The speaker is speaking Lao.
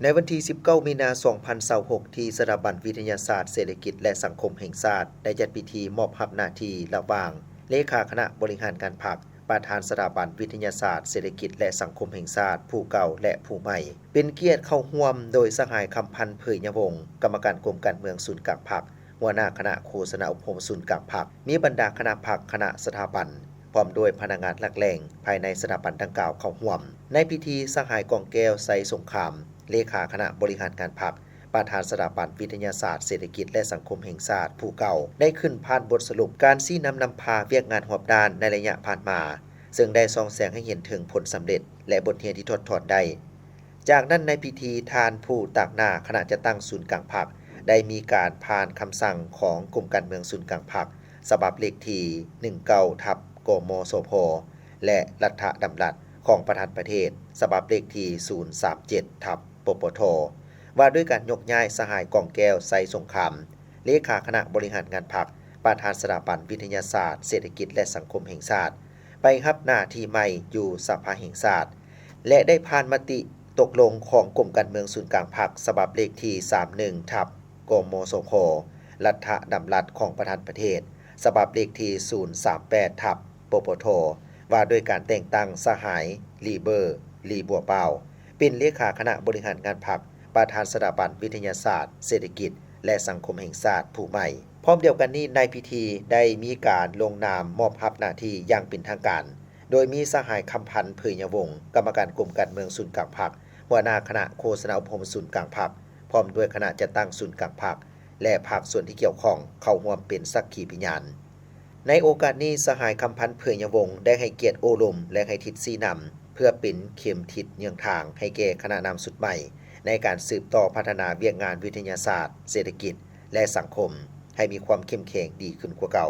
ໃນວັນທີສິບເກົ້າ ມີນາ ສອງພັນຊາວຫົກ ທີ່ສະຖາບັນວິທະຍາສາດເສດຖະກິດ ແລະ ສັງຄົມແຫ່ງຊາດ ໄດ້ຈັດພິທີມອບຮັບໜ້າທີ່ລະຫວ່າງ ເລຂາຄະນະບໍລິຫານງານພັກ, ປະທານສະຖາບັນວິທະຍາສາດເສດຖະກິດ ແລະ ສັງຄົມແຫ່ງຊາດ ຜູ້ເກົ່າ ແລະ ຜູ້ໃໝ່ ເປັນກຽດເຂົ້າຮ່ວມໂດຍສະຫາຍ ຄຳພັນ ເຜີຍຍະວົງ ກຳມະການກົມການເມືອງສູນກາງພັກ, ຫົວໜ້າຄະນະໂຄສະນາອົບຮົມສູນກາງພັກ, ມີບັນດາຄະນະພັກ, ຄະນະສະຖາບັນ ພ້ອມດ້ວຍພະນັກງານຫຼັກແຫຼ່ງພາຍໃນສະຖາບັນດັ່ງກ່າວເຂົ້າຮ່ວມ. ໃນພິທີ, ສະຫາຍ ກອງແກ້ວ ໄຊສົງຄາມ ເລຂາຄະນະບໍລິຫານງານພັກ, ປະທານສະຖາບັນວິທະຍາສາດເສດຖະກິດ ແລະ ສັງຄົມແຫ່ງຊາດ ຜູ້ເກົ່າ ໄດ້ຂຶ້ນຜ່ານບົດສະຫຼຸບການຊີ້ນຳນຳພາວຽກງານຮອບດ້ານໃນໄລຍະຜ່ານມາ, ເຊິ່ງໄດ້ສ່ອງແສງໃຫ້ເຫັນເຖິງຜົນສຳເລັດ ແລະ ບົດຮຽນທີ່ຖອດຖອນໄດ້. ຈາກນັ້ນໃນພິທີ, ທ່ານຜູ້ຕາງໜ້າຄະນະຈັດຕັ້ງສູນກາງພັກ ໄດ້ມີການຜ່ານຄຳສັ່ງຂອງກົມການເມືອງສູນກາງພັກ ສະບັບເລກທີ ໜຶ່ງເກົ້າ ທັບ ກມສພ ແລະ ລັດຖະດຳລັດຂອງປະທານປະເທດ ສະບັບເລກທີ ສູນສາມເຈັດ ທັບ ປປທ ວ່າດ້ວຍການຍົກຍ້າຍສະຫາຍ ກອງແກ້ວ ໄຊສົງຄາມ ເລຂາຄະນະບໍລິຫານງານພັກ, ປະທານສະຖາບັນວິທະຍາສາດເສດຖະກິດ ແລະ ສັງຄົມແຫ່ງຊາດ ໄປຮັບໜ້າທີ່ໃໝ່ຢູ່ສະພາແຫ່ງຊາດ ແລະ ໄດ້ຜ່ານມະຕິຕົກລົງຂອງກົມການເມືອງສູນກາງພັກ ສະບັບເລກທີ ສາມໜຶ່ງ ທັບ ກມສພ ລັດຖະດຳລັດຂອງປະທານປະເທດ ສະບັບເລກທີ ສູນສາມແປດ ທັບ ປປທ ວ່າດ້ວຍການແຕ່ງຕັ້ງສະຫາຍ ລີເບີ ລີບົວປາວ ເປັນເລຂາຄະນະບໍລິຫານງານພັກ, ປະທານສະຖາບັນວິທະຍາສາດເສດຖະກິດ ແລະ ສັງຄົມແຫ່ງຊາດຜູ້ໃໝ່. ພ້ອມດຽວກັນນີ້, ໃນພິທີໄດ້ມີການລົງນາມມອບຮັບໜ້າທີ່ຢ່າງເປັນທາງການ, ໂດຍມີສະຫາຍ ຄຳພັນ ເຜີຍຍະວົງ ກຳມະການກົມການເມືອງສູນກາງພັກ, ຫົວໜ້າຄະນະໂຄສະນາອົບຮົມສູນກາງພັກ, ພ້ອມດ້ວຍຄະນະຈັດຕັ້ງສູນກາງພັກ ແລະ ພາກສ່ວນທີ່ກ່ຽວຂ້ອງເຂົ້າຮ່ວມເປັນສັກຂີພະຍານ. ໃນໂອກາດນີ້, ສະຫາຍ ຄຳພັນ ເຜີຍຍະວົງ ໄດ້ໃຫ້ກຽດໂອ້ລົມ ແລະ ໃຫ້ທິດຊີ້ນຳ ເພື່ອເປັນເຂັມທິດເຍືອງທາງໃຫ້ແກ່ຄະນະນຳຊຸດໃໝ່ ໃນການສືບຕໍ່ພັດທະນາວຽກງານວິທະຍາສາດ, ເສດຖະກິດ ແລະ ສັງຄົມ ໃຫ້ມີຄວາມເຂັ້ມແຂງດີຂຶ້ນກວ່າເກົ່າ.